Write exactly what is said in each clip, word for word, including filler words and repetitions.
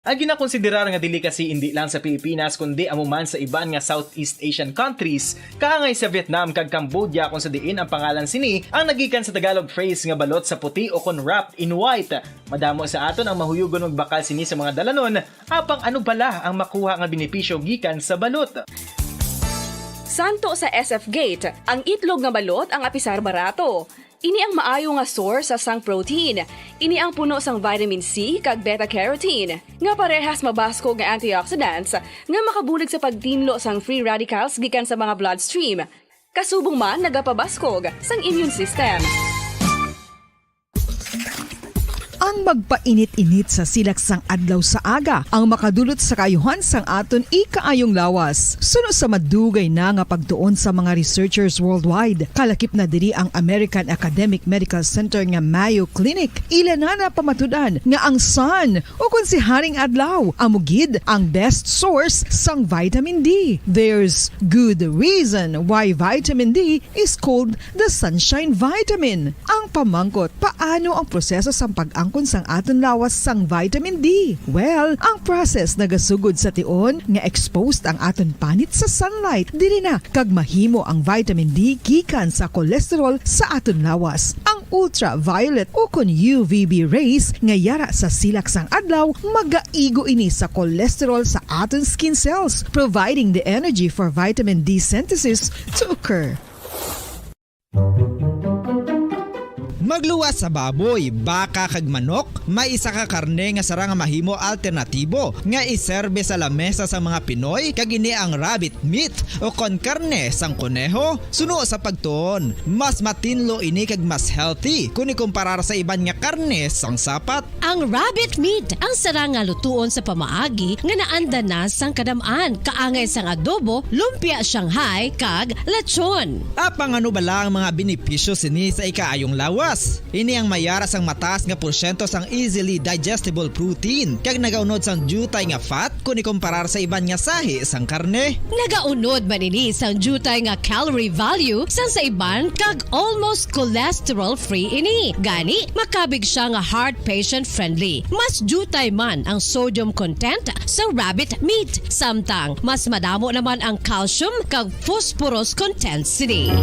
Ang ginakonsiderar nga delicacy indi lang sa Pilipinas kundi amo man sa iban nga Southeast Asian countries, kaangay sa Vietnam kag Cambodia, kung sa diin ang pangalan sini ang nagikan sa Tagalog phrase nga balot sa puti o kon wrapped in white. Madamo sa aton ang mahuyugon magbakal sini sa mga dalanon, apang ano bala ang makuha nga benepisyo gikan sa balot? Santo sa S F Gate, ang itlog nga balot ang apisar barato. Ini ang maayo nga source sa sang protein. Ini ang puno sang vitamin C kag beta-carotene, nga parehas mabaskog nga antioxidants nga makabulig sa pagtinlo sang free radicals gikan sa mga bloodstream. Kasubong man nagapabaskog sang immune system. Ang magpainit-init sa silak sang adlaw sa aga ang makadulot sa kaayuhan sang aton ikaayong lawas. Suno sa madugay na nga pagtuon sa mga researchers worldwide, kalakip na diri ang American Academic Medical Center nga Mayo Clinic. Ila na napamatud-an nga ang sun, o kon si Haring Adlaw, amo gid ang best source sang vitamin D. There's good reason why vitamin D is called the sunshine vitamin. Ang pamangkot, paano ang proseso sang pag-angkon sang aton lawas sang vitamin D? Well, ang process nagasugod sa tion nga exposed ang aton panit sa sunlight, diri na kag mahimo ang vitamin D gikan sa cholesterol sa aton lawas. Ang ultraviolet o kon U V B rays nga yara sa silak sang adlaw magaigo ini sa cholesterol sa aton skin cells, providing the energy for vitamin D synthesis to occur. Magluwas sa baboy, baka kag manok, may isa ka karne nga sarang nga mahimo alternatibo nga iserbe sa lamesa sa mga Pinoy, kag ini ang rabbit meat o kon karne sang koneho. Suno sa pagtuon, mas matinlo ini kag mas healthy kon ikumparar sa iban nga karne sang sapat. Ang rabbit meat ang sarang nga lutuon sa pamaagi nga naanda na sang kadam-an, kaangay sang adobo, lumpia Shanghai, kag lechon. Apang ano bala ang mga benepisyo sini sa ikaayong lawas? Ini ang mayara sang mataas nga porsyento sang easily digestible protein kag nagaunod sang diutay nga fat kon ikumparar sa iban nga sahi sang karne. Nagaunod man ini sang diutay nga calorie value sang sa iban kag almost cholesterol-free ini. Gani, makabig sia nga heart patient-friendly. Mas diutay man ang sodium content sa rabbit meat, samtang mas madamo naman ang calcium kag phosphorus content sini.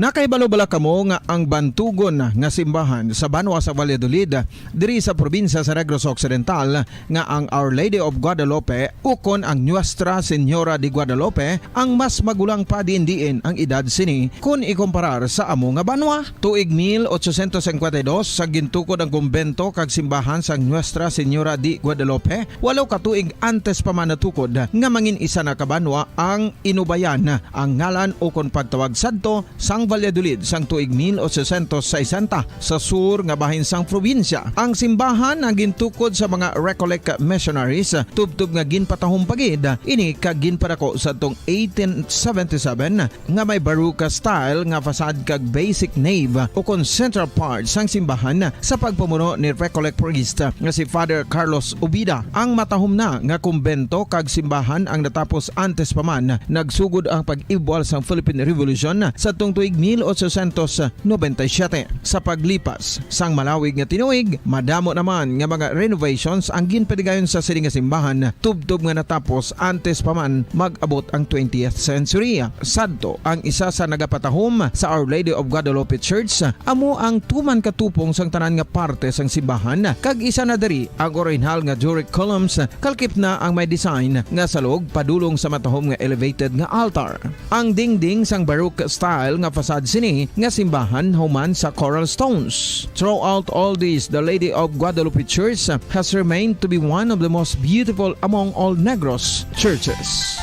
Nakahibalo bala kamo nga ang bantugon nga simbahan sa banwa sa Valladolid, diri sa probinsya sa Negros Occidental, nga ang Our Lady of Guadalupe ukon ang Nuestra Señora de Guadalupe ang mas magulang pa diin-diin ang edad sini kon ikumparar sa amo nga banwa? Tuig mil ochocientos cincuenta y dos, sa gintukod ang kumbento kag simbahan sang Nuestra Señora de Guadalupe, walo ka tuig antes pa man natukod nga mangin isa na ka banwa ang Inubayan, ang ngalan ukon pagtawag sadto sang Valladolid sang tuig mil ochocientos sesenta, sa sur nga bahin sang probinsya. Ang simbahan ang gintukod sa mga Recollect missionaries, tubtob nga ginpatahom pa gid ini kag ginpadako sadtong eighteen seventy-seven, nga may Baroque style nga facade kag basic nave ukon central part sang simbahan sa pagpamuno ni Recollect priest nga si Father Carlos Ubida. Ang matahom na nga kumbento kag simbahan ang natapos antes pa man nagsugod ang pag-ibwal sang Philippine Revolution sadtong tuig mil ochocientos noventa y siete. Sa paglipas sang malawig nga tinuig, madamo naman nga mga renovations ang ginpatigayon sa sini nga simbahan, tubtob nga natapos antes pa man mag-abot ang twentieth century. Sadto, ang isa sa nagapatahom sa Our Lady of Guadalupe Church amo ang tuman katupong sang tanan nga parte sang simbahan, kag isa na diri ang orihinal nga Doric columns, kalkip na ang may design nga salog padulong sa matahom nga elevated nga altar. Ang dingding sang Baroque style nga facade sini nga simbahan human sa coral stones. Throughout all this, the Lady of Guadalupe Church has remained to be one of the most beautiful among all Negros churches.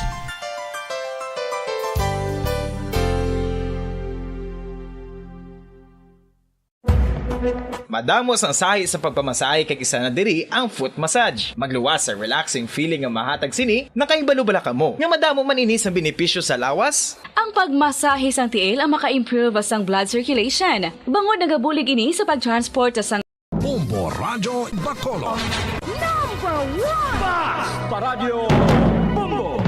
Madamo sang sahi sa pagpamasahe, kag isa na diri ang foot massage. Magluwas sa relaxing feeling nga mahatag sini. Nakahibalo bala kamo nga madamo man ini sa benepisyo sa lawas? Ang pagmasahe sang tiil ang maka-improve sang blood circulation, bangod nagabulig ini sa pagtransport sang Bombo Radyo Bacolod. Number one! Basta Radyo Bombo!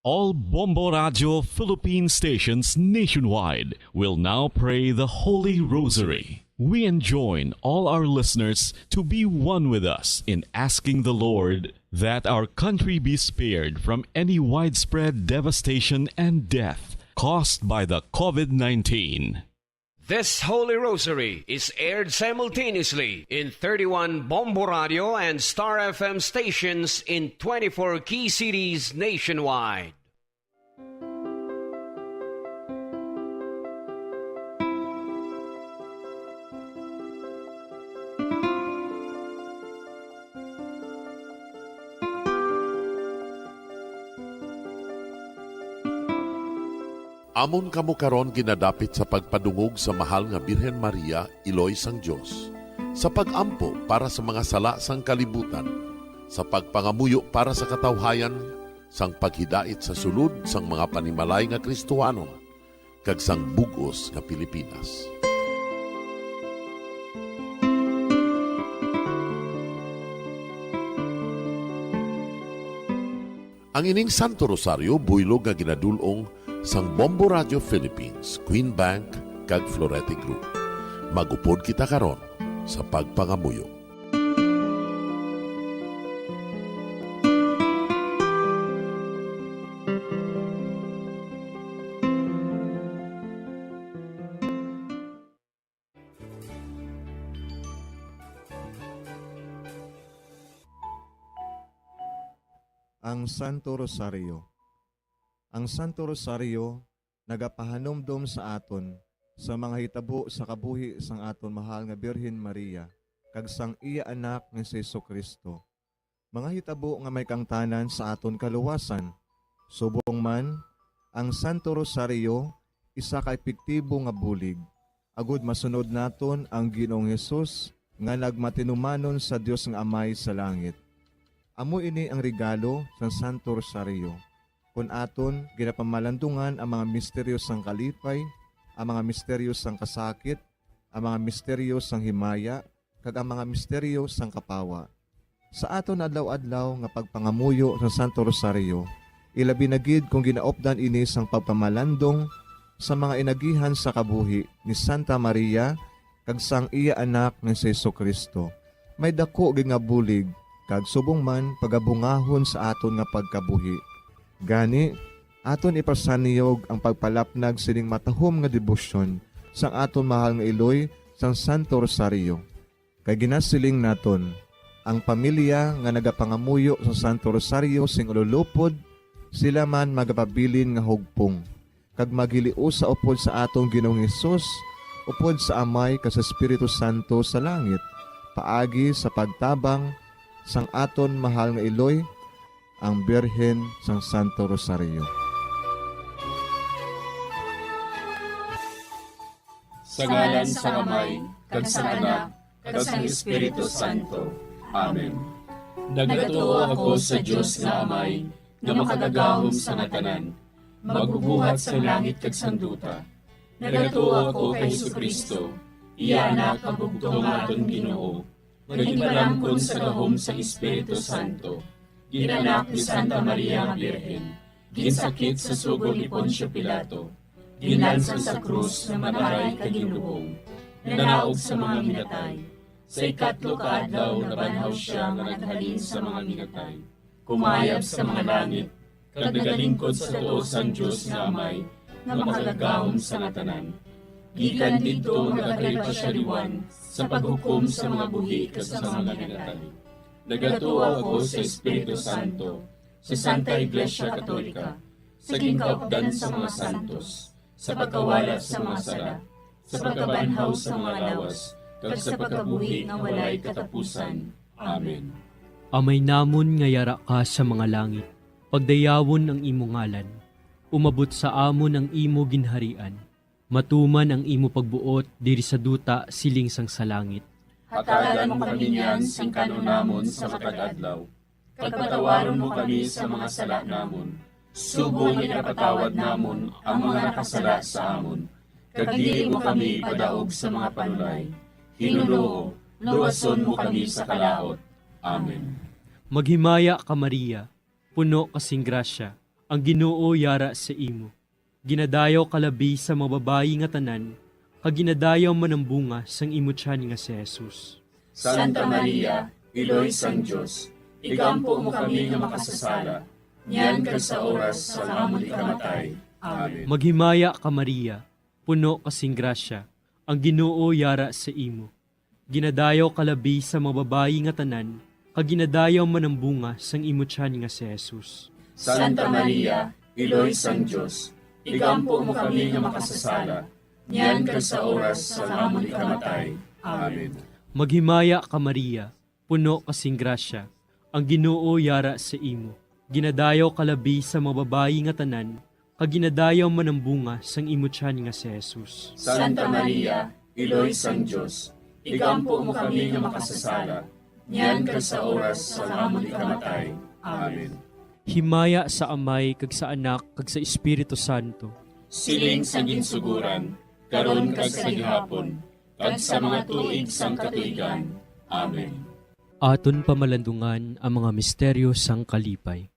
All Bombo Radio Philippine stations nationwide will now pray the Holy Rosary. We enjoin all our listeners to be one with us in asking the Lord that our country be spared from any widespread devastation and death caused by the COVID nineteen. This Holy Rosary is aired simultaneously in thirty-one Bombo Radio and Star F M stations in twenty-four key cities nationwide. Amon kamo karon ginadapit sa pagpadungog sa Mahal nga Birhen Maria, Iloy sang Dios, sa pag-ampo para sa mga sala sang kalibutan, sa pagpangamuyo para sa katawhayan, sang paghidait sa sulod sang mga panimalay nga Kristohanon, kag sang bug-os nga Pilipinas. Ang ining Santo Rosario buylog nga ginadul-ong sang Bombo Radio Philippines, Queen Bank, kag Florete Group. Mag-upod kita karon sa pagpangamuyo. Ang Santo Rosario. Ang Santo Rosario nagapahanumdom sa aton sa mga hitabo sa kabuhi sang aton mahal nga Birhen Maria kag sang iya Anak nga si Jesu-Cristo, mga hitabo nga may kaangtanan sa aton kaluwasan. Subong man, ang Santo Rosario isa ka epektibo nga bulig agud masunod naton ang Ginoong Hesus nga nagmatinumanon sa Dios nga Amay sa langit. Amo ini ang regalo sang Santo Rosario, kon aton ginapamalandungan ang mga misteryo sang kalipay, ang mga misteryo sang kasakit, ang mga misteryo sang himaya, kag ang mga misteryo sang kapawa. Sa aton adlaw-adlaw nga pagpangamuyo sa Santo Rosario, ilabi na gid kon ginaupdan ini sang pagpamalandong sa mga inagihan sa kabuhi ni Santa Maria kag sang iya Anak nga si Jesu-Cristo, may daku gid nga bulig kag subong man pagabungahon sa aton nga pagkabuhi. Gani, aton ipasanyog ang pagpalapnag sining matahom nga debosyon sang aton mahal nga iloy sang Santo Rosario. Kay ginasiling naton, ang pamilya nga nagapangamuyo sa Santo Rosario sing ululupod, sila man magapabilin nga hugpong, kag maghiliusa upod sa aton Ginoong Hesus, upod sa Amay kag sa Espiritu Santo sa langit, paagi sa pagtabang sang aton mahal nga iloy, ang Birhen sang Santo Rosario. Sa ngalan sang Amay, kag sang Anak, kag sang Espiritu Santo. Amen. Nagatuo ako sa Dios nga Amay, nga Makagagahom sang tanan, magbubuhat sang langit kag sang duta. Nagatuo ako kay Jesu-Cristo, iya Anak, ang bugtong nga aton Ginoo, nga ginpalamkon sa gahom sang Espiritu Santo, ginanak ni Santa Maria nga Birhen, ginsakit sa sugo ni Poncio Pilato, ginlansang sa krus, namatay kag ginlubong, nanaog sa mga minatay. Sa ikatlo ka adlaw nabanhaw sia nga naghalin sa mga minatay, kumayab sa mga langit, kag nagalingkod sa tuo sang Dios nga Amay, nga Makagagahom sa nga tanan. Gikan didto magakalipa sia liwan sa paghukom sa mga buhi kag sa mga minatay. Nagatuo ako sa Espiritu Santo, sa Santa Iglesia Katolika, sa ginkaupdan sa mga santos, sa pagkawala sa mga sala, sa pagkabanhaw sa mga lawas, kag sa pagkabuhi nga walay katapusan. Amen. Amay namon nga yara ka sa mga langit, pagdayawon ang imo ngalan. Umabot sa amon ang imo ginharian. Matuman ang imo pagbuot diri sa duta siling sang sa langit. Hatagan mo kami niyan sing kan-on namon sa matag adlaw, kag patawaron mo kami sa mga sala namon, subong nga ginapatawad namon ang mga nakasala sa amon, kag dili mo kami ipadaog sa mga panulay. Ginoo, luwason mo kami sa kalaut. Amen. Maghimaya ka, Maria, puno ka sing grasya, Ang Ginoo yara sa imo. Ginadayaw ka labi sa mga babayi nga tanan, kag ginadayaw man ang bunga sang imo tiyan nga si Jesus. Santa Maria, Iloy sang Dios, igampo mo kami nga makasasala, niyan kag sa oras sang amon ikamatay. Amen. Maghimaya ka, Maria, puno ka sing grasya, ang Ginoo yara sa imo. Ginadayaw ka labi sa mga babayi nga tanan, kag ginadayaw man ang bunga sang imo tiyan nga si Jesus. Santa Maria, Iloy sang Dios, igampo mo kami nga makasasala, niyan kag sa oras sang amon ikamatay. Amen. Maghimaya ka, Maria, puno ka sing grasya, ang Ginoo yara sa imo. Ginadayaw ka labi sa mga babayi nga tanan, kag ginadayaw man ang bunga sang imo tiyan nga si Jesus. Santa Maria, Iloy sang Dios, igampo mo kami nga makasasala, niyan kag sa oras sang amon ikamatay. Amen. Himaya sa Amay, kag sa Anak, kag sa Espiritu Santo. Siling sa ginsuguran, karon kag sa gihapon, kag sa mga tuig sang katuigan. Amen. Aton pamalandungan ang mga misteryo sang kalipay.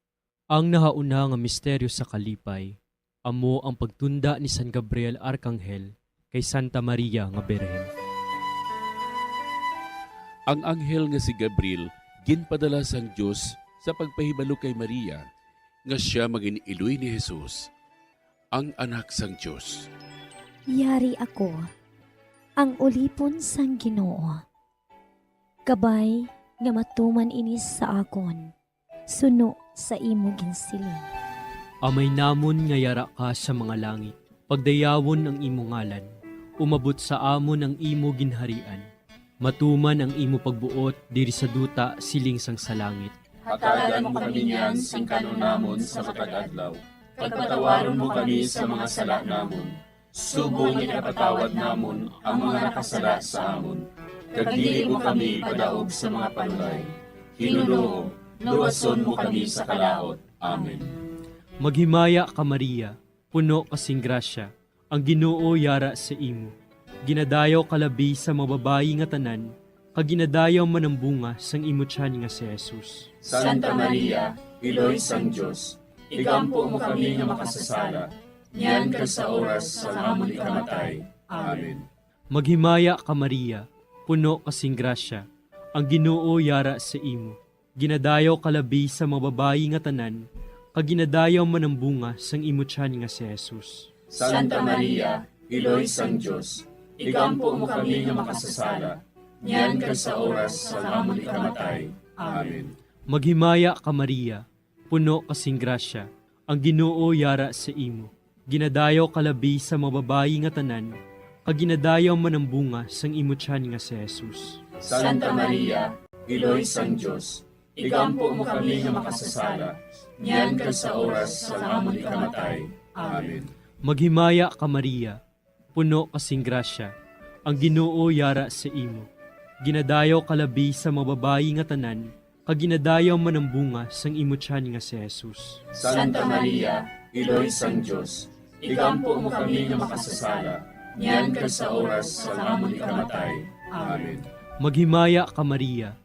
Ang nahauna nga misteryo sa kalipay amo ang pagtunda ni San Gabriel Arkanghel kay Santa Maria nga Birhen. Ang anghel nga si Gabriel ginpadala sang Dios sa pagpahibalo kay Maria nga sia magin-iloy ni Jesus, ang Anak sang Dios. Yari ako, ang ulipon sang Ginoo. Kabay nga matuman ini sa akon, suno sa imo ginsiling. Amay namon nga yara ka sa mga langit, pagdayawon ang imo ngalan. Umabot sa amon ang imo ginharian. Matuman ang imo pagbuot diri sa duta siling sang sa langit. Hatagan mo kami niyan sing kan-on namon sa matag adlaw, kag patawaron mo kami sa mga sala namon, subong nga ginapatawad namon ang mga nakasala sa amon, kag dili mo kami ipadaog sa mga panulay. Ginoo, luwason mo kami sa kalaut. Amen. Maghimaya ka, Maria, puno ka sing grasya, ang Ginoo yara sa imo. Ginadayaw ka labi sa mga babayi nga tanan, kag ginadayaw man ang bunga sang imo tiyan nga si Jesus. Santa Maria, Iloy sang Dios, igampo mo kami nga makasasala, niyan kag sa oras sang amon ikamatay. Amen. Maghimaya ka, Maria, puno ka sing grasya, ang Ginoo yara sa imo. Ginadayaw ka labi sa mga babayi nga tanan, kag ginadayaw man ang bunga sang imo tiyan nga si Jesus. Santa Maria, Iloy sang Dios, igampo mo kami nga makasasala, niyan kag sa oras sang amon ikamatay. Amen. Maghimaya ka, Maria, puno ka sing grasya, ang Ginoo yara sa imo. Ginadayaw ka labi sa mga babayi nga tanan, kag ginadayaw man ang bunga sang imo tiyan nga si Jesus. Santa Maria, Iloy sang Dios, igampo mo kami nga makasasala, niyan kag sa oras sang amon ikamatay. Amen. Maghimaya ka, Maria, puno ka sing grasya, ang Ginoo yara sa imo. Ginadayaw ka labi sa mga babayi nga tanan, kag ginadayaw man ang bunga sang imo tiyan nga si Jesus. Santa Maria, Iloy sang Dios, igampo mo kami nga makasasala, niyan kag sa oras sang amon ikamatay. Amen. Maghimaya ka, Maria,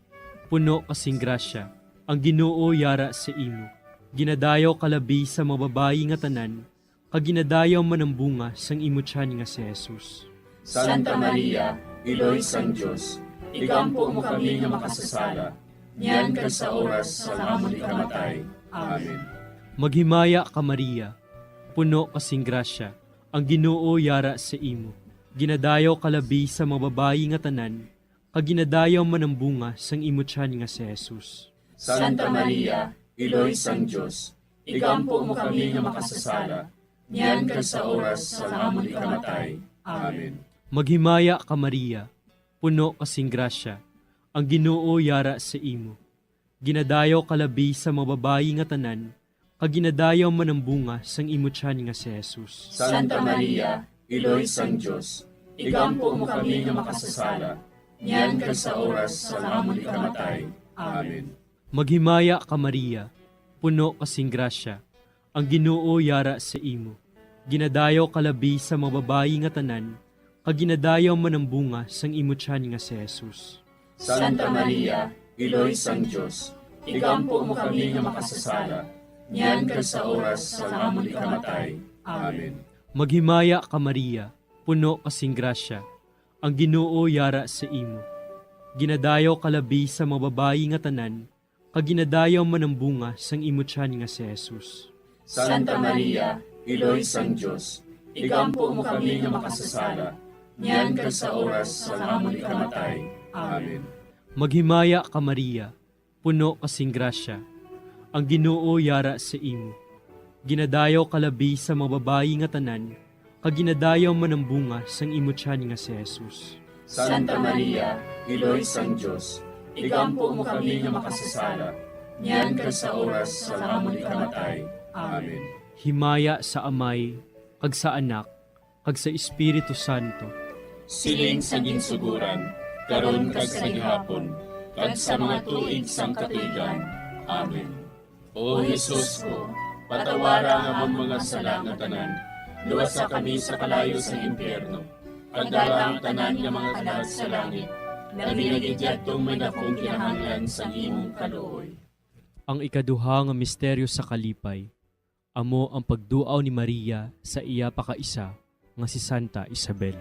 puno ka sing grasya, ang Ginoo yara sa imo. Ginadayaw ka labi sa mga babayi nga tanan, kag ginadayaw man ang bunga sang imo tiyan nga si Jesus. Santa Maria, Iloy sang Dios, igampo mo kami nga makasasala, niyan kag sa oras sang amon ikamatay. Amen. Maghimaya ka, Maria, puno ka sing grasya, ang Ginoo yara sa imo. Ginadayaw ka labi sa mga babayi nga tanan, kag ginadayaw man ang bunga sang imo tiyan nga si Jesus. Santa Maria, Iloy sang Dios, igampo mo kami nga makasasala, niyan kag sa oras sang amon ikamatay. Amen. Maghimaya ka, Maria, puno ka sing grasya, ang Ginoo yara sa imo. Ginadayaw ka labi sa mga babayi nga tanan, kag ginadayaw man ang bunga sang imo tiyan nga si Jesus. Santa Maria, Iloy sang Dios, igampo mo kami nga makasasala, niyan kag sa oras sang amon ikamatay. Amen. Maghimaya ka, Maria, puno ka sing grasya, ang Ginoo yara sa imo. Ginadayaw ka labi sa mga babayi nga tanan, kag ginadayaw man ang bunga sang imo tiyan nga si Jesus. Santa Maria, Iloy sang Dios, igampo mo kami nga makasasala, niyan kag sa oras sang amon ikamatay. Amen. Maghimaya ka, Maria, puno ka sing grasya, ang Ginoo yara sa imo. Ginadayaw ka labi sa mga babayi nga tanan, kag ginadayaw man ang bunga sang imo tiyan nga si Jesus. Santa Maria, Iloy sang Dios, igampo mo kami nga makasasala, niyan kag sa oras sang amon ikamatay. Amen. Maghimaya ka, Maria, puno ka sing grasya, ang Ginoo yara sa imo. Ginadayaw ka labi sa mga babayi nga tanan, kag ginadayaw man ang bunga sang imo tiyan nga si Jesus. Santa Maria, Iloy sang Dios, igampo mo kami nga makasasala, niyan kag sa oras sang amon ikamatay. Amen. Himaya sa Amay, kag sa Anak, kag sa Espiritu Santo. Siling sa ginsuguran, karon kag sa gihapon, kag sa mga tuig sang katuigan. Amen. O Jesus ko, patawara ang amon mga sala nga tanan, luwasa kami sa kalayo sang impyerno, kag dala ang tanan nga mga kalag sa langit, labi na gid yadtong may dakong kinahanglan sang imong kaluoy. Ang ikaduha nga misteryo sa kalipay, amo ang pagduaw ni Maria sa iya pakaisa nga si Santa Isabel.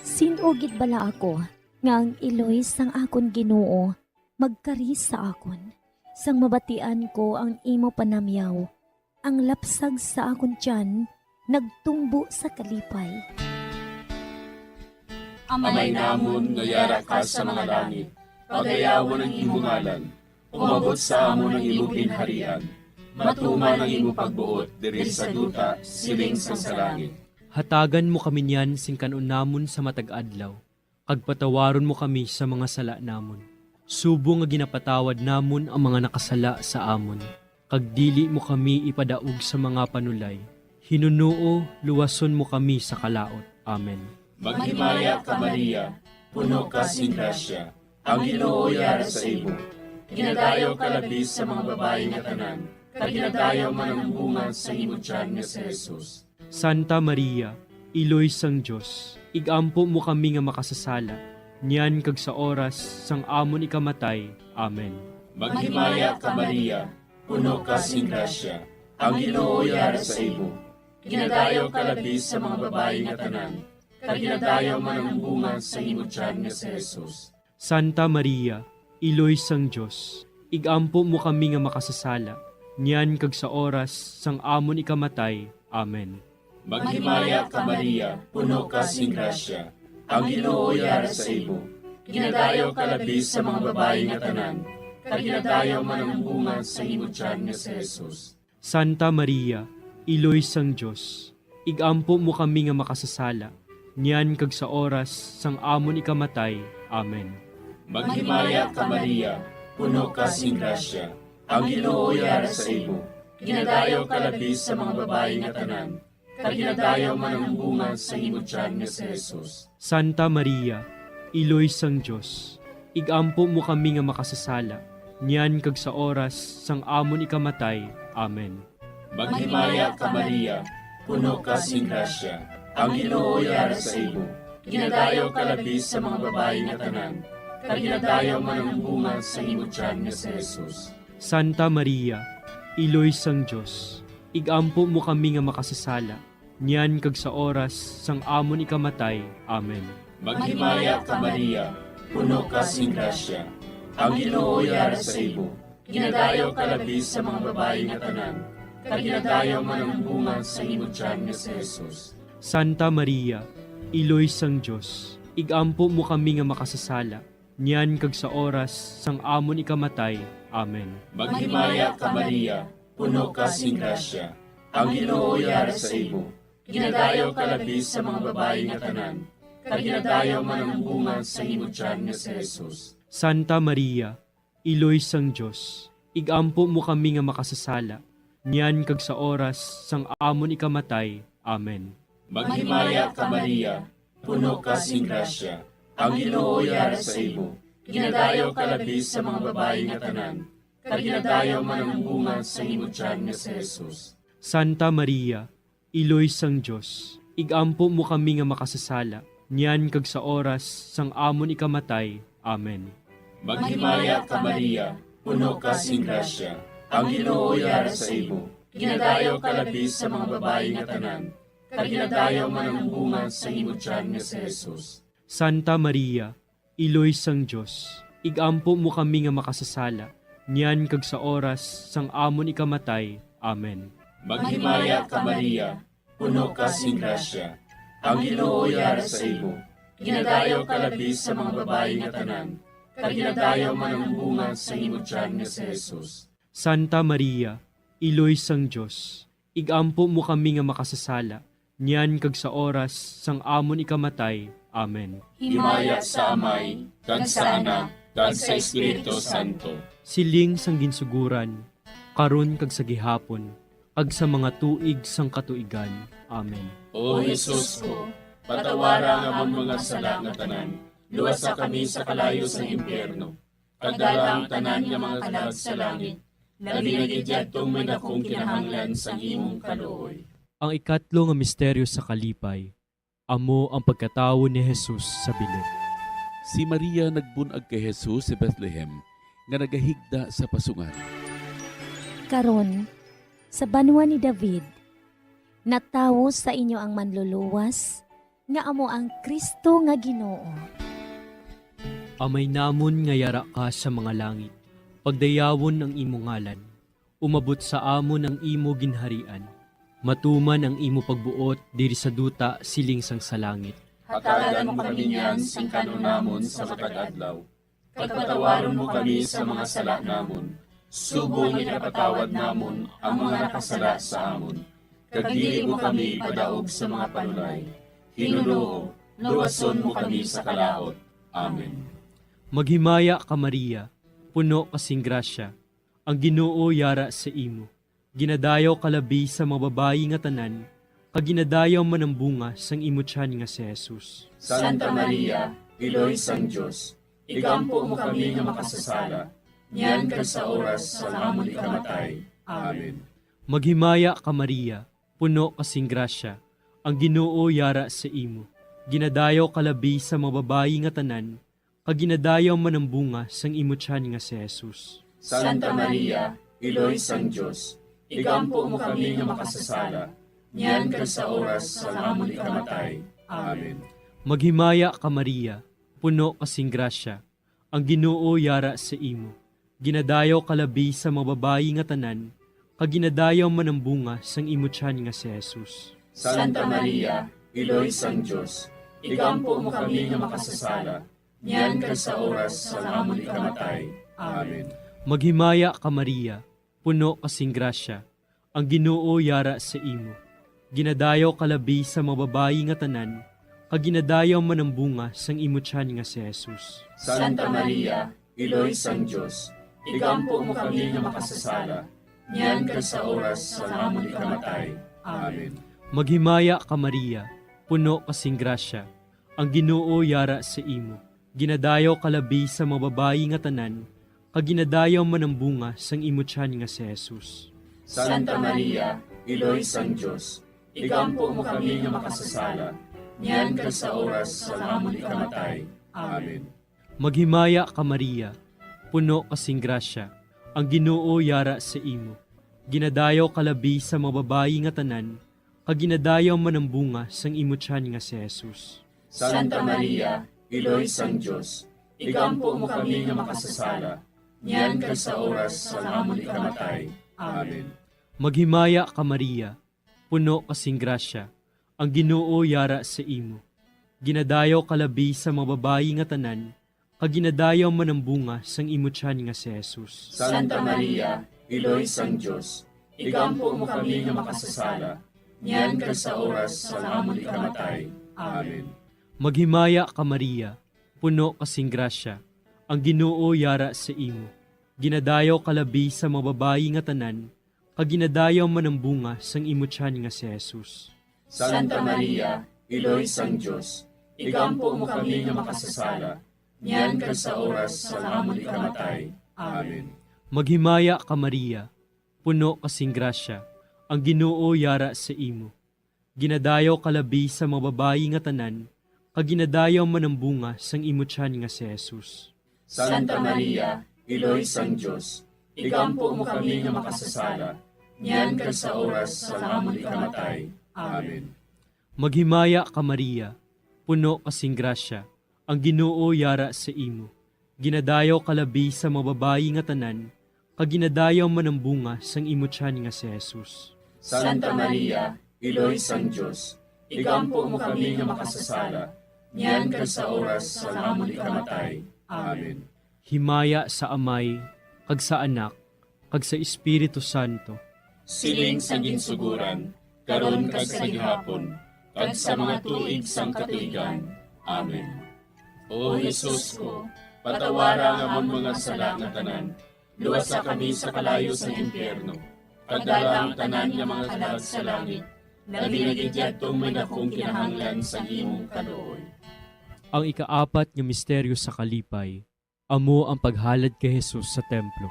Sin-o gid bala ako nga ang iloy sang akon Ginoo magkari sa akon, sang mabatian ko ang imo panamyaw, ang lapsag sa akon tiyan nagtumbo sa kalipay. Amay namon nga yara ka sa mga langit, pagayawon ang imo ngalan. Umabot sa amon ang imo ginharian. Matuman ang imo pagbuot diri sa duta, siling sang sa langit. Hatagan mo kami niyan sing kan-on namon sa matag adlaw, kag patawaron mo kami sa mga sala namon, subong nga ginapatawad namon ang mga nakasala sa amon, kag dili mo kami ipadaog sa mga panulay. Hinunoo, luwason mo kami sa kalaut. Amen. Maghimaya ka, Maria, puno ka sing grasya, ang Ginoo yara sa imo. Ginadayaw ka labi sa mga babayi nga tanan, kag ginadayaw man ang bunga sa imo tiyan nga si Jesus. Santa Maria, Iloy sang Dios, igampo mo kami nga makasasala, niyan kag sa oras sang amon ikamatay. Amen. Maghimaya ka, Maria, puno ka sing grasya, ang Ginoo yara sa imo. Ginadayaw ka labi sa mga babayi nga tanan, kag ginadayaw man ang bunga sa imo tiyan nga si Jesus. Santa Maria, Iloy sang Dios, igampo mo kami nga makasasala, niyan kag sa oras sang amon ikamatay. Amen. Maghimaya ka, Maria, puno ka sing grasya, ang Ginoo yara sa imo. Ginadayaw ka labi sa mga babayi nga tanan, kag ginadayaw man ang bunga sa imo tiyan nga si Jesus. Santa Maria, Iloy sang Dios, igampo mo kami nga makasasala, niyan kag sa oras sang amon ikamatay. Amen. Maghimaya ka, Maria, puno ka sing grasya, ang Ginoo yara sa imo. Ginadayaw ka labi sa mga babayi nga tanan, kag ginadayaw man ang bunga sa imo tiyan nga si Jesus. Santa Maria, Iloy sang Dios, igampo mo kami nga makasasala, niyan kag sa oras sang amon ikamatay. Amen. Maghimaya ka, Maria, puno ka sing grasya, ang Ginoo yara sa imo. Ginadayaw ka labi sa mga babayi nga tanan, kag ginadayaw man ang bunga sa imo tiyan nga si Jesus. Santa Maria, Iloy sang Dios, igampo mo kami nga makasasala, niyan kag sa oras sang amon ikamatay. Amen. Maghimaya ka, Maria, puno ka sing grasya, ang Ginoo yara sa imo. Ginadayaw ka labi sa mga babayi nga tanan, kag ginadayaw man ang bunga sa imo tiyan nga si Jesus. Santa Maria, Iloy sang Dios, igampo mo kami nga makasasala, niyan kag sa oras sang amon ikamatay. Amen. Maghimaya ka, Maria, puno ka sing grasya, ang Ginoo yara sa imo. Ginadayaw ka labi sa mga babayi nga tanan, kag ginadayaw man ang bunga sa imo tiyan nga si Jesus. Santa Maria, Iloy sang Dios, igampo mo kami nga makasasala, niyan kag sa oras sang amon ikamatay. Amen. Maghimaya ka, Maria, puno ka sing grasya, ang Ginoo yara sa imo. Ginadayaw ka labi sa mga babayi nga tanan, kag ginadayaw man ang bunga sa imo tiyan nga si Jesus. Santa Maria, Iloy sang Dios, igampo mo kami nga makasasala, niyan kag sa oras sang amon ikamatay. Amen. Maghimaya ka, Maria, puno ka sing grasya, ang Ginoo yara sa imo. Ginadayaw ka labi sa mga babayi nga tanan, kag ginadayaw man ang bunga sang imo tiyan nga si Jesus. Santa Maria, Iloy sang Dios, igampo mo kami nga makasasala, niyan kag sa oras sang amon ikamatay. Amen. Maghimaya ka, Maria, puno ka sing grasya. Ang Ginoo yara sa imo. Ginadayaw ka labi sa mga babayi nga tanan, kag ginadayaw man ang bunga sang imo tiyan nga si Jesus. Santa Maria, Iloy sang Dios, igampo mo kami nga makasasala, niyan kag sa oras sang amon ikamatay. Amen. Himaya sa Amay, kag sa Anak, kag sa Espiritu Santo. Siling sang ginsuguran, karon kag sa gihapon, kag sa mga tuig sang katuigan. Amen. O Jesus ko, patawara ang amon mga sala nga tanan, luwasa kami sa kalayo sang impyerno, kag dala ang tanan nga mga kalag sa langit, labi na gid yadtong may dakong kinahanglan sang imong kaluoy. Ang ikatlo nga misteryo sa kalipay, amo ang pagkatawo ni Jesus sa bilog. Si Maria nagbun-ag kay Jesus sa Bethlehem, nga nagahigda sa pasungan. Karon, sa banwa ni David, natawo sa inyo ang Manluluwas, nga amo ang Cristo nga Ginoo. Amay namon nga yara ka sa mga langit, pagdayawon ang imo ngalan. Umabot sa amon ang imo ginharian. Matuman ang imo pagbuot diri sa duta siling sang sa langit. Hatagan mo kami niyan sing kan-on namon sa matag adlaw, kag patawaron mo kami sa mga sala namon, subong nga ginapatawad namon ang mga nakasala sa amon. Kag dili mo kami ipadaog sa mga panulay. Hinunoo, luwason mo kami sa kalaut. Amen. Maghimaya ka, Maria, puno ka sing grasya, ang Ginoo yara sa imo. Ginadayaw ka labi sa mga babayi nga tanan, kag ginadayaw man ang bunga sang imo tiyan nga si Jesus. Santa Maria, Iloy sang Dios, igampo mo kami nga makasasala, niyan kag sa oras sang amon ikamatay. Amen. Maghimaya ka, Maria, puno ka sing grasya, ang Ginoo yara sa imo. Ginadayaw ka labi sa mga babayi nga tanan, kag ginadayaw man ang bunga sang imo tiyan nga si Jesus. Santa Maria, Iloy sang Dios, igampo mo kami nga makasasala, niyan kag sa oras sang amon ikamatay. Amen. Maghimaya ka, Maria, puno ka sing grasya, ang Ginoo yara sa imo. Ginadayaw ka labi sa mga babayi nga tanan, kag ginadayaw man ang bunga sang imo tiyan nga si Jesus. Santa Maria, Iloy sang Dios, igampo mo kami nga makasasala, niyan kag sa oras sang amon ikamatay. Amen. Maghimaya ka, Maria, puno ka sing grasya, ang Ginoo yara sa imo. Ginadayaw ka labi sa mga babayi nga tanan, kag ginadayaw man ang bunga sang imo tiyan nga si Jesus. Santa Maria, Iloy sang Dios, igampo mo kami nga makasasala, niyan kag sa oras sang amon ikamatay. Amen. Maghimaya ka, Maria, puno ka sing grasya, ang Ginoo yara sa imo. Ginadayaw ka labi sa mga babayi nga tanan, kag ginadayaw man ang bunga sang imo tiyan nga si Jesus. Santa Maria, Iloy sang Dios, igampo mo kami nga makasasala, niyan kag sa oras sang amon ikamatay. Amen. Maghimaya ka, Maria, puno ka sing grasya, ang Ginoo yara sa imo. Ginadayaw ka labi sa mga babayi nga tanan, kag ginadayaw man ang bunga sang imo tiyan nga si Jesus. Santa Maria, Iloy sang Dios, igampo mo kami nga makasasala, niyan kag sa oras sang amon ikamatay. Amen. Maghimaya ka, Maria, puno ka sing grasya, ang Ginoo yara sa imo. Ginadayaw ka labi sa mga babayi nga tanan, kag ginadayaw man ang bunga sang imo tiyan nga si Jesus. Santa Maria, Iloy sang Dios, igampo mo kami nga makasasala, niyan kag sa oras sang amon ikamatay. Amen. Maghimaya ka, Maria, puno ka sing grasya, ang Ginoo yara sa imo. Ginadayaw ka labi sa mga babayi nga tanan, kag ginadayaw man ang bunga sang imo tiyan nga si Jesus. Santa Maria, Iloy sang Dios, igampo mo kami nga makasasala, niyan kag sa oras sang amon ikamatay. Amen. Maghimaya ka, Maria, puno ka sing grasya, ang Ginoo yara sa imo. Ginadayaw ka labi sa mga babayi nga tanan, kag ginadayaw man ang bunga sang imo tiyan nga si Jesus. Santa Maria, Iloy sang Dios, igampo mo kami nga makasasala, niyan kag sa oras sang amon ikamatay. Amen. Maghimaya ka, Maria, puno ka sing grasya, ang Ginoo yara sa imo. Ginadayaw ka labi sa mga babayi nga tanan, kag ginadayaw man ang bunga sang imo tiyan nga si Jesus. Santa Maria, Iloy sang Dios, igampo mo kami nga makasasala, niyan kag sa oras sang amon ikamatay. Amen. Himaya sa Amay, kag sa Anak, kag sa Espiritu Santo. Siling sa ginsuguran, karon kag sa gihapon, kag sa mga tuig sang katuigan. Amen. O Jesus ko, patawara ang amon mga sala nga tanan, luwasa kami sa kalayo sang impyerno, kag dala ang tanan nga mga kalag sa langit, labi na gid yadtong may dakong kinahanglan sang imong kaluoy. Ang ikaapat nga misteryo sa kalipay, amo ang paghalad kay Jesus sa templo.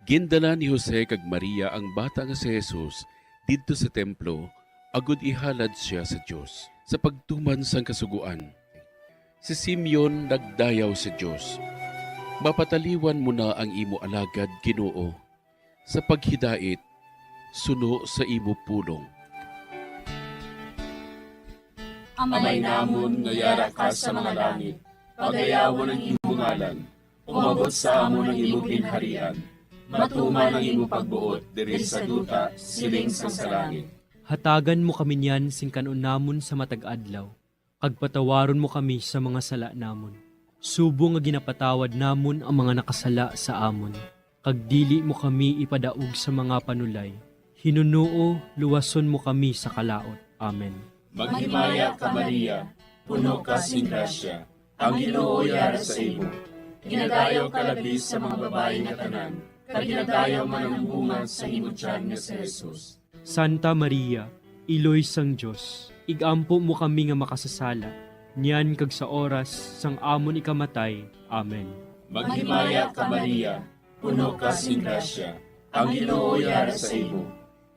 Gindala ni Jose kag Maria ang bata nga si Jesus didto sa templo, agod ihalad sia sa Dios sa pagtuman sang Kasugoan. Si Simeon nagdayaw sa Dios, "Mapataliwan mo na ang imo alagad, Ginoo, sa paghidait suno sa imo pulong." Amay namon nga yara ka sa mga langit, pagayawon ang imo ngalan. Umabot sa amon ang imo ginharian. Matuman ang imo pagbuot diri sa duta, siling sang sa langit. Hatagan mo kami niyan sing kan-on namon sa matag adlaw, kag patawaron mo kami sa mga sala namon, subong nga ginapatawad namon ang mga nakasala sa amon. Kag dili mo kami ipadaog sa mga panulay. Hinunoo, luwason mo kami sa kalaut. Amen. Maghimaya ka, Maria, puno ka sing grasya, ang Ginoo yara sa imo. Ginadayaw ka labi sa mga babayi nga tanan, kag ginadayaw man ang bunga sa imo tiyan nga si Jesus. Santa Maria, Iloy sang Dios, igampo mo kami nga makasasala, niyan kag sa oras sang amon ikamatay. Amen. Maghimaya ka, Maria, puno ka sing grasya, ang Ginoo yara sa imo.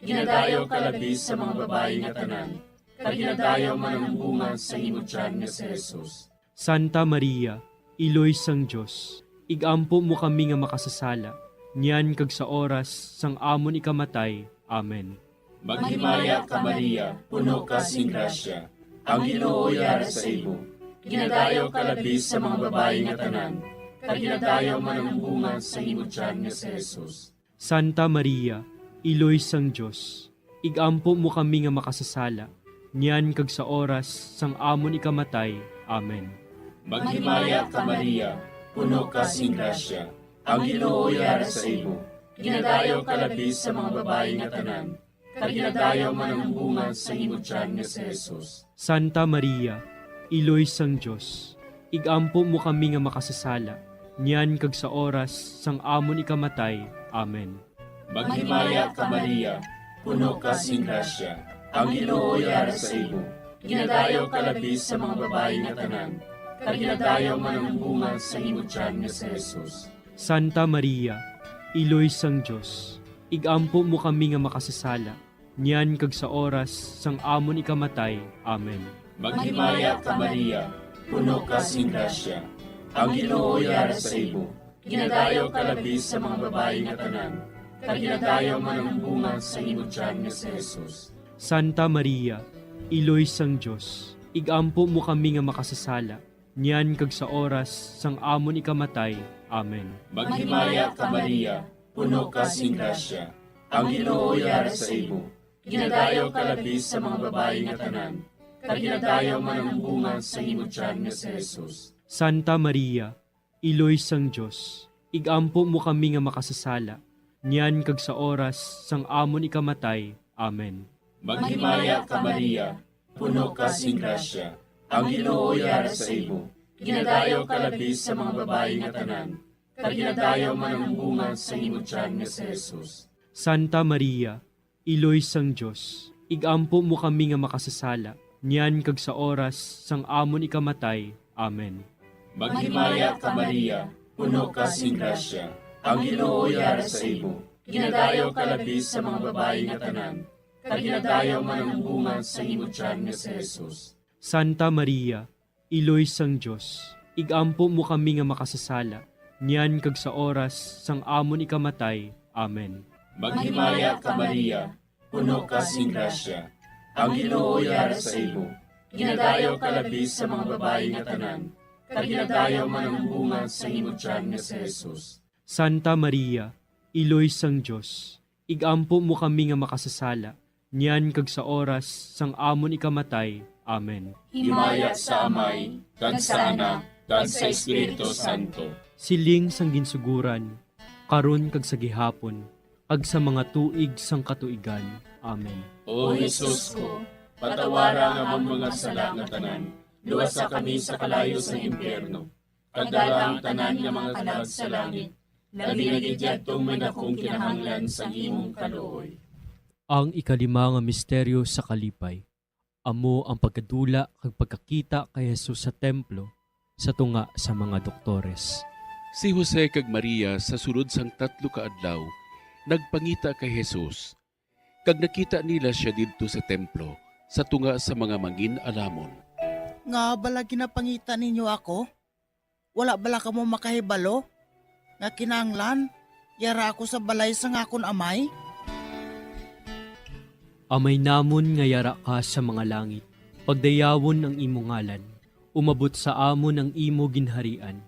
Ginadayaw ka labi sa mga babayi nga tanan, kag ginadayaw man ang bunga sa imo tiyan nga si Jesus. Santa Maria, Iloy sang Dios, igampo mo kami nga makasasala, niyan kag sa oras sang amon ikamatay. Amen. Maghimaya ka, Maria, puno ka sing grasya, ang Ginoo yara sa imo. Ginadayaw ka labi sa mga babayi nga tanan, kag ginadayaw man ang bunga sa imo tiyan nga si Jesus. Santa Maria, Iloy sang Dios, igampo mo kami nga makasasala, niyan kag sa oras sang amon ikamatay. Amen. Maghimaya ka, Maria, puno ka sing grasya, ang Ginoo yara sa imo. Ginadayaw ka labi sa mga babayi nga tanan, kag ginadayaw man ang bunga sa imo tiyan nga si Jesus. Santa Maria, Iloy sang Dios, igampo mo kami nga makasasala, niyan kag sa oras sang amon ikamatay. Amen. Maghimaya ka, Maria, puno ka sing grasya, ang Ginoo yara sa imo. Ginadayaw ka labi sa mga babayi nga tanan, kag ginadayaw man ang bunga sa imo tiyan nga si Jesus. Santa Maria, Iloy sang Dios, igampo mo kami nga makasasala, niyan kag sa oras sang amon ikamatay. Amen. Maghimaya ka, Maria, puno ka sing grasya, ang Ginoo yara sa imo. Ginadayaw ka labi sa mga babayi nga tanan, kag ginadayaw man ang bunga sa imo tiyan nga si Jesus. Santa Maria, Iloy sang Dios, igampo mo kami nga makasasala, niyan kag sa oras sang amon ikamatay. Amen. Maghimaya ka, Maria, puno ka sing grasya, ang Ginoo yara sa imo. Ginadayaw ka labi sa mga babayi nga tanan, kag ginadayaw man ang bunga sa imo tiyan nga si Jesus. Santa Maria, Iloy sang Dios, igampo mo kami nga makasasala, niyan kag sa oras sang amon ikamatay. Amen. Maghimaya ka, Maria, puno ka sing grasya, ang Ginoo yara sa imo. Ginadayaw ka labi sa mga babayi nga tanan, kag ginadayaw man ang bunga sa imo tiyan nga si Jesus. Santa Maria, Iloy sang Dios, igampo mo kami nga makasasala, niyan kag sa oras sang amon ikamatay. Amen. Maghimaya ka, Maria, puno ka sing grasya, ang Ginoo yara sa imo. Ginadayaw ka labi sa mga babayi nga tanan, kag ginadayaw man ang bunga sa imo tiyan nga si Jesus. Santa Maria, Iloy sang Dios, igampo mo kami nga makasasala, niyan kag sa oras sang amon ikamatay. Amen. Maghimaya ka, Maria, puno ka sing grasya. Ang Ginoo yara sa imo. Ginadayaw ka labi sa mga babayi nga tanan, kag ginadayaw man ang bunga sang imo tiyan nga si Jesus. Santa Maria, Iloy sang Dios, igampo mo kami nga makasasala, niyan kag sa oras sang amon ikamatay. Amen. Himaya sa Amay, kag sa Anak, kag sa Espiritu Santo. Siling sang ginsuguran, karon kag sa gihapon, kag sa mga tuig sang katuigan. Amen. O Jesus ko, patawara ang amon mga sala nga tanan, luwasa kami sa kalayo sang impyerno, kag dala ang tanan nga mga kalag sa langit, labi na gid yadtong may dakong kinahanglan sang imong kaluoy. Ang ikalima nga misteryo sa kalipay, amo ang pagkadula kag pagkakita kay Jesus sa templo sa tunga sa mga doktores. Si Jose kag Maria, sa sulod sang tatlo ka adlaw, nagpangita kay Jesus, kag nakita nila sia didto sa templo, sa tunga sa mga mangin-alamon. Ngaa bala ginapangita ninyo ako? Wala bala kamo makahibalo nga kinahanglan yara ako sa balay sang akon Amay? Amay namon nga yara ka sa mga langit, pagdayawon ang imo ngalan, umabot sa amon ang imo ginharian,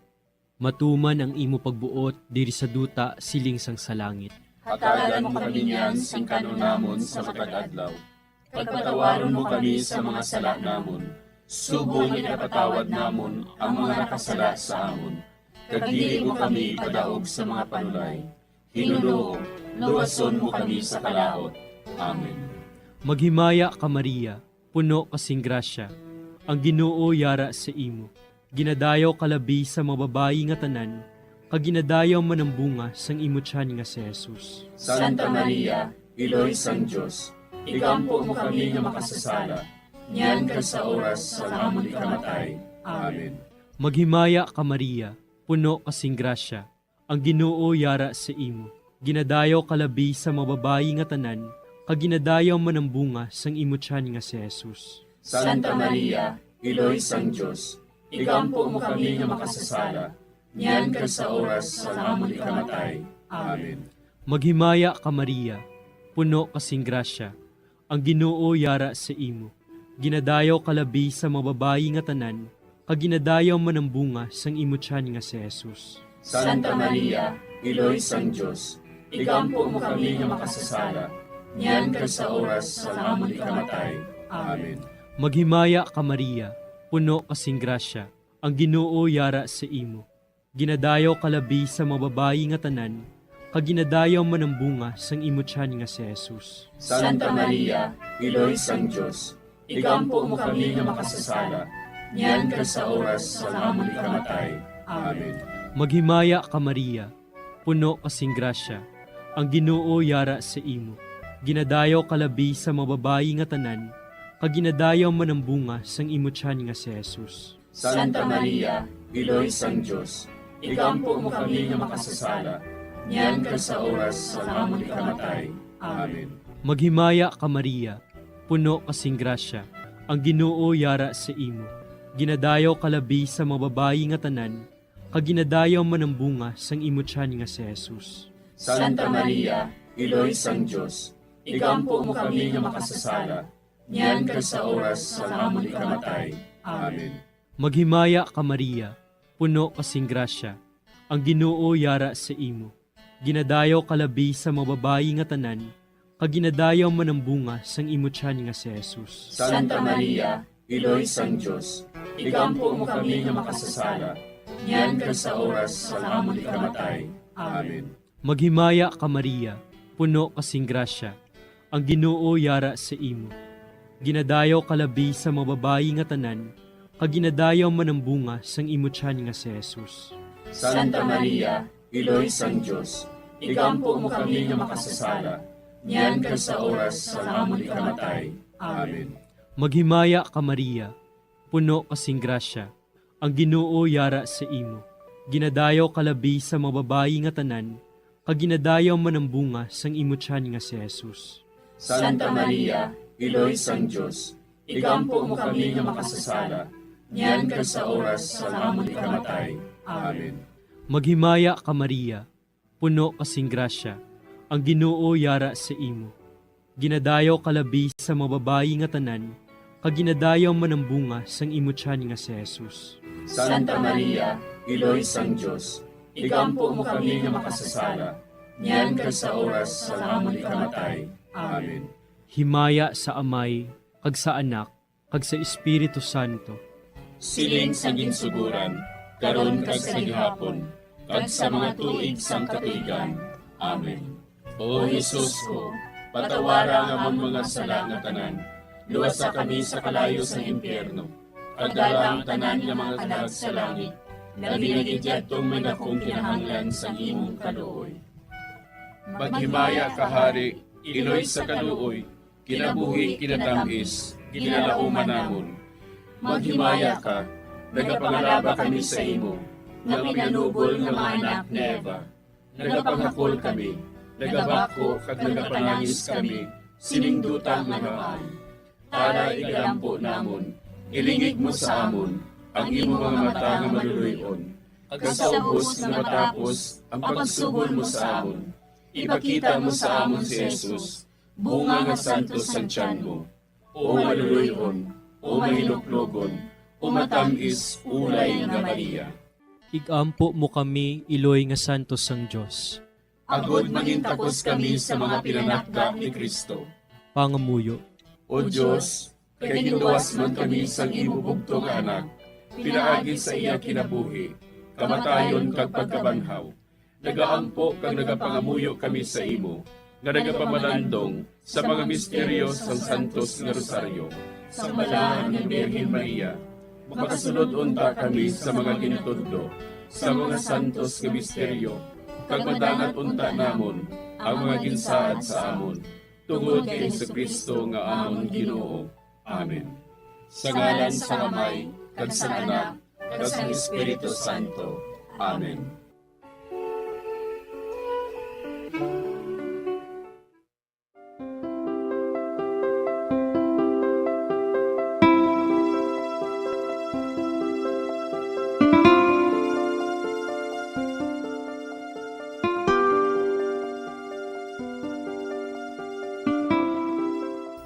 matuman ang imo pagbuot diri sa duta siling sang sa langit. Hatagan mo kami niyan sing kan-on namon sa matag adlaw, kag patawaron mo kami sa mga sala namon, subong nga ginapatawad namon ang mga nakasala sa amon, kag dili mo kami ipadaog sa mga panulay. Ginoo, luwason mo kami sa kalaut. Amen. Maghimaya ka, Maria, puno ka sing grasya, ang Ginoo yara sa imo. Ginadayaw ka labi sa mga babayi nga tanan, kag ginadayaw man ang bunga sang imo tiyan nga si Jesus. Santa Maria, Iloy sang Dios, igampo mo kami nga makasasala, niyan kag sa oras sang amon ikamatay. Amen. Maghimaya ka, Maria, puno ka sing grasya, ang Ginoo yara sa imo. Ginadayaw ka labi sa mga babayi nga tanan, kag ginadayaw man ang bunga sang imo tiyan nga si Jesus. Santa Maria, Iloy sang Dios, igampo mo kami nga makasasala, niyan kag sa oras sang amon ikamatay. Amen. Maghimaya ka, Maria, puno ka sing grasya, ang Ginoo yara sa imo. Ginadayaw ka labi sa mga babayi nga tanan, kag ginadayaw man ang bunga sang imo tiyan nga si Jesus. Santa Maria, Iloy sang Dios, igampo mo kami nga makasasala, niyan kag sa oras sang amon ikamatay. Amen. Maghimaya ka, Maria, puno ka sing grasya, ang Ginoo yara sa imo. Ginadayaw ka labi sa mga babayi nga tanan, kag ginadayaw man ang bunga sang imo tiyan nga si Jesus. Santa Maria, Iloy sang Dios, igampo mo kami nga makasasala, niyan kag sa oras sang amon ikamatay. Amen. Maghimaya ka, Maria, puno ka sing grasya, ang Ginoo yara sa imo. Ginadayaw ka labi sa mga babayi nga tanan, kag ginadayaw man ang bunga sang imo tiyan nga si Jesus. Santa Maria, Iloy sang Dios, igampo mo kami nga makasasala, niyan kag sa oras sang amon ikamatay. Amen. Maghimaya ka, Maria, puno ka sing grasya, ang Ginoo yara sa imo. Ginadayaw ka labi sa mga babayi nga tanan, kag ginadayaw man ang bunga sang imo tiyan nga si Jesus. Santa Maria, Iloy sang Dios, igampo mo kami nga makasasala, niyan kag sa oras sang amon ikamatay. Amen. Maghimaya ka, Maria, puno ka sing grasya, ang Ginoo yara sa imo. Ginadayaw ka labi sa mga babayi nga tanan, kag ginadayaw man ang bunga sang imo tiyan nga si Jesus. Santa Maria, Iloy sang Dios, igampo mo kami nga makasasala, niyan kag sa oras sang amon ikamatay. Amen. Maghimaya ka, Maria, puno ka sing grasya, ang Ginoo yara sa imo. Ginadayaw ka labi sa mga babayi nga tanan, kag ginadayaw man ang bunga sang imo tiyan nga si Jesus. Santa Maria, Iloy sang Dios, igampo mo kami nga makasasala, niyan kag sa oras sang amon ikamatay. Amen. Maghimaya ka, Maria, puno ka sing grasya, ang Ginoo yara sa imo. Ginadayaw ka labi sa mga babayi nga tanan, kag ginadayaw man ang bunga sang imo tiyan nga si Jesus. Santa Maria, Iloy sang Dios, igampo mo kami nga makasasala, niyan kag sa oras sang amon ikamatay. Amen. Maghimaya ka, Maria, puno ka sing grasya, Ang Ginoo yara sa imo. Ginadayaw ka labi sa mga babayi nga tanan, kag ginadayaw man ang bunga sang imo tiyan nga si Jesus. Santa Maria, Iloy sang Dios, igampo mo kami nga makasasala, niyan kag sa oras sang amon ikamatay. Amen. Himaya sa Amay, kag sa Anak, kag sa Espiritu Santo. Siling sa ginsuguran, karon kag sa gihapon, kag sa mga tuig sang katuigan. Amen. O Jesus ko, patawara ang amon mga sala nga tanan, luwasa kami sa kalayo sang impyerno, kag dala ang tanan nga mga kalag sa langit, labi na gid yadtong may dakong kinahanglan sang imong kaluoy. Maghimaya ka, Hari, Iloy sa kaluoy, kinabuhi, kinatamis, ginalauman namon. Maghimaya ka, nagapangalaba kami sa imo, nga pinanubol nga mga anak ni Eva. Nagapangakol kami, nagabako kag nagapanangis kami, sining duta nga namaan. Tara, igalampo namon, ilingig mo sa amon ang imo mga mata nga maluloy-on, kag sa ubos nga matapos ang pagsugol mo sa amon, ipakita mo sa amon si Jesus, bunga nga santos sang tiyan mo. O maluloy-on, o mahinuklogon, o matam-is ulay nga Maria. Igampo mo kami, iloy nga santos sang Dios. Agod mangintakos kami sa mga pinanakda ni Cristo. Pangamuyo. O Dios, kay ginluwas man kami sang imo bugtong nga Anak, pinaagi sa iya kinabuhi, kamatayon, kag pagkabanhaw, nagaampo kag nagapangamuyo kami sa imo, nga nagapamalandong sa mga misteryo sang Santos nga Rosaryo sang Balahan nga Birhen Maria. Makasulod unta kami sa mga gintudlo sa mga santos nga misteryo, kag madangat unta namon ang mga ginsaad sa amon, tungod kay Jesu-Cristo nga amon Ginoo. Amen. Sa ngalan sang Amay, kag sang Anak, kag sang Espiritu Santo. Amen.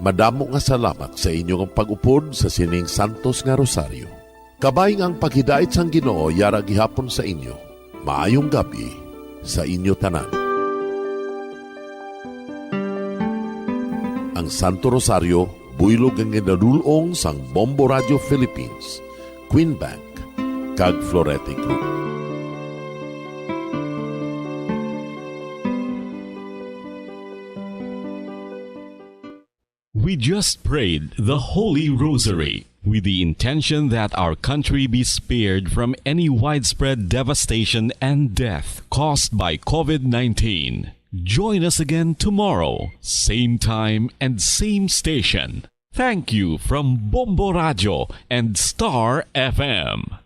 Madamo nga salamat sa inyo nga pag-upod sa sining santos nga rosaryo. Kabay nga ang paghidait sang Ginoo yara gihapon sa inyo. Maayong gab-i sa inyo tanan. Ang Santo Rosario buylog nga ginadul-ong sang Bombo Radio Philippines, Queen Bank, kag Florete Group. We just prayed the Holy Rosary with the intention that our country be spared from any widespread devastation and death caused by COVID nineteen. Join us again tomorrow, same time and same station. Thank you from Bombo Radio and Star F M.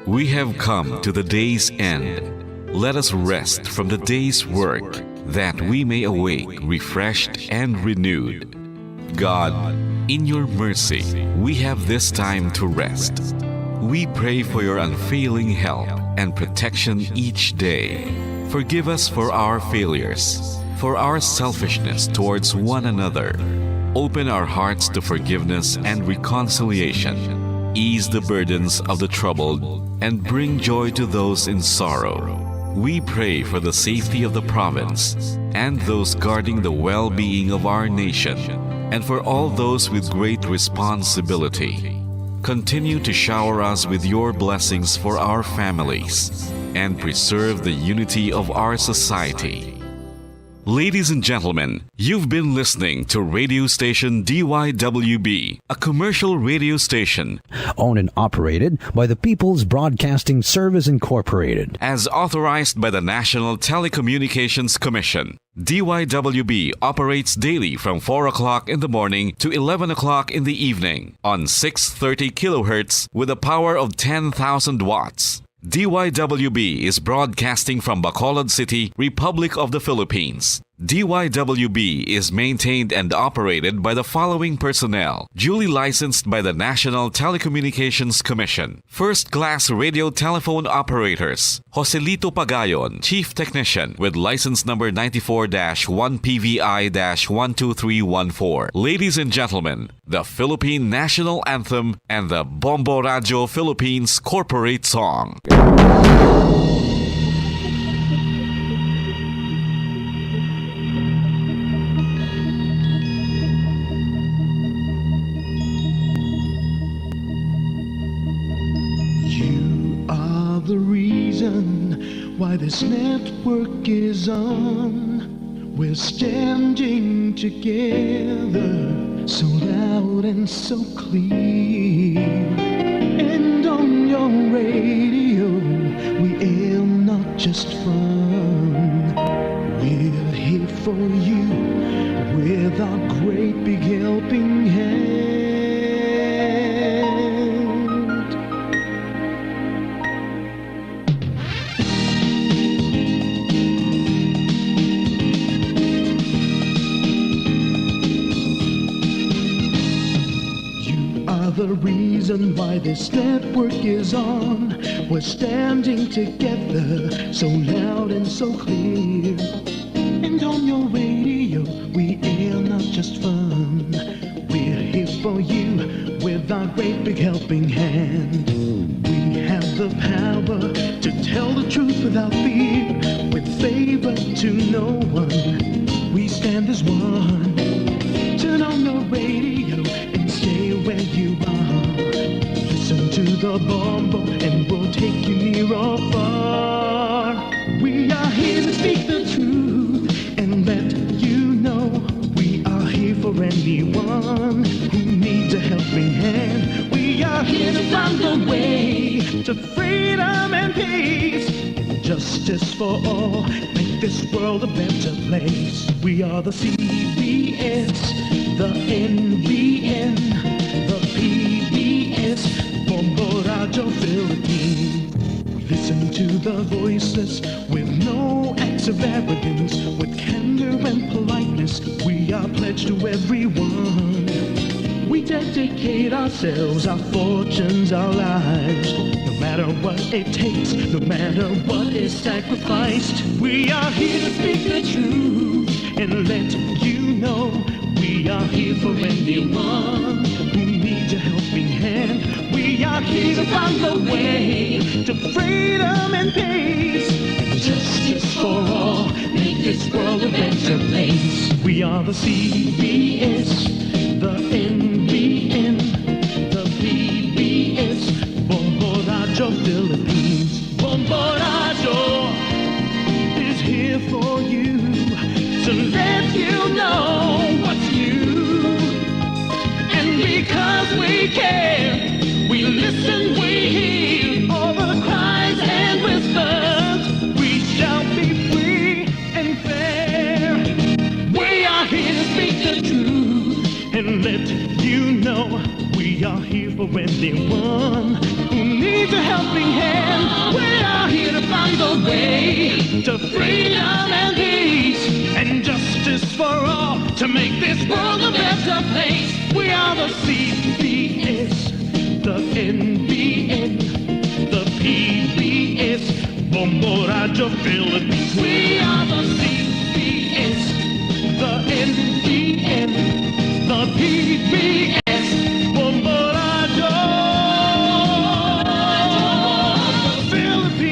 We have come to the day's end. Let us rest from the day's work, that we may awake refreshed and renewed. God, in your mercy, we have this time to rest. We pray for your unfailing help and protection each day. Forgive us for our failures, for our selfishness towards one another. Open our hearts to forgiveness and reconciliation. Ease the burdens of the troubled and bring joy to those in sorrow. We pray for the safety of the province and those guarding the well-being of our nation, and for all those with great responsibility. Continue to shower us with your blessings for our families and preserve the unity of our society. Ladies and gentlemen, you've been listening to radio station D Y W B, a commercial radio station owned and operated by the People's Broadcasting Service Incorporated. As authorized by the National Telecommunications Commission. D Y W B operates daily from four o'clock in the morning to eleven o'clock in the evening on six thirty kilohertz with a power of ten thousand watts. D Y W B is broadcasting from Bacolod City, Republic of the Philippines. D Y W B is maintained and operated by the following personnel, duly licensed by the National Telecommunications Commission. First class radio telephone operators, Joselito Pagayon, Chief Technician, with license number ninety-four dash one P V I dash one two three one four. Ladies and gentlemen, the Philippine National Anthem and the Bombo Radio Philippines Corporate Song. You are the reason why this network is on. We're standing together, so loud and so clear. And on your radio, we air not just fun. We're here for you with our great big helping hand. You are the reason why this network is on. We're standing together, so loud and so clear. And on your radio, we air not just fun. We're here for you with our great big helping hand. We have the power to tell the truth without fear, with favor to no one. We stand as one. Turn on the radio and stay where you are. Listen to the Bombo and we'll take you near or far. We are here to speak the truth and let you know we are here for anyone who needs a helping hand. We are here to find the way to freedom and peace and justice for all. Make this world a better place. We are the C B S, the N B N, the P B S, Bombo Radio Philippines. Listen to the voiceless with no acts of arrogance, with candor and politeness. We are pledged to everyone. We dedicate ourselves, our fortunes, our lives. No matter what it takes, no matter what is sacrificed, we are here to speak the truth and let you know we are here for anyone who needs a helping hand. We are here to find the way to freedom and peace and justice for all. Make this world a better place. We are the C B S, the N B N, the P B S, Bombo Radio Philippines. Bombo Radio is here for you to let you know what's new. And because we care, we listen, we hear all the cries and whispers. We shall be free and fair. We are here to speak the truth and let you know we are here for anyone who needs a helping hand. We are here to find the way to freedom and peace and justice for all to make this world a better place. We are the C B S, the N B N, the P B S, Bombo Radio Philippines. We are the C B S, the N B N, the P B S, Bombo Radio Philippines.